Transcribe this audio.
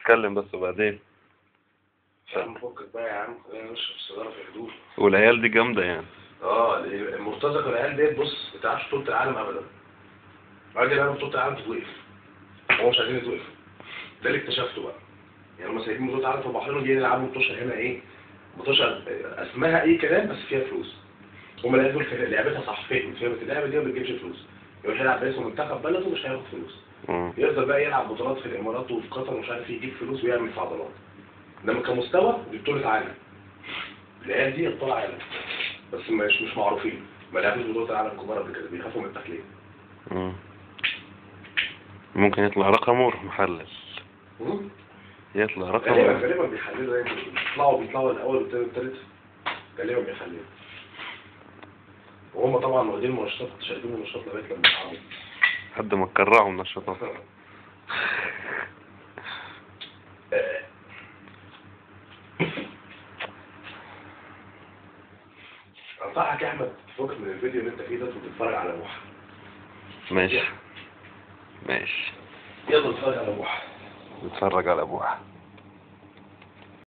اتكلم بس وبعدين. يا عم فكك بقى يا عم، خلينا نشرب السيجارة في هدوء. والعيال دي جامدة يعني. المرتزقة العيال ديت، بص، ما بتلعبش بطوله العالم ابدا. العيال دي بيلعبوا بطوله العالم تتوقف، هو مش عايزين يتوقفوا. ده اللي اكتشفته بقى، يعني هم سايبين بطوله العالم في البحرين وجايين يلعبوا مطوشه هنا. ايه مطوشه؟ اسمها اي كلام بس فيها فلوس. هم العيال دول لعبتها صح، فهمت اللعبة دي ما بتجيبش فلوس. يروح يلعب باسم منتخب بلده مش هياخد فلوس. يفضل بقى يلعب بطولات في الامارات وفي قطر ومش عارف يجيب فلوس ويعمل في عضلات. انما كمستوى دي بطوله عالم. العيال دي ابطال عالم بس مش معروفين، ما لعبوش بطولات العالم كبار قبل كده، بيخافوا من التحليل. ممكن يطلع رقمه ويروح محلل. يطلع رقمه غالبا بيحللوا، يعني بيطلعوا الاول والثاني والثالث غالبا بيحللوا. وهم طبعا واخدين منشطات، شاربين منشطات لغاية لما يلعبوا لحد ما تكرعوا منشطات. انصحك يا احمد تفك من الفيديو اللي انت فيه ده وتتفرج على بوحه. ماشي ماشي، يلا نتفرج على بوحه. نتفرج على بوحه.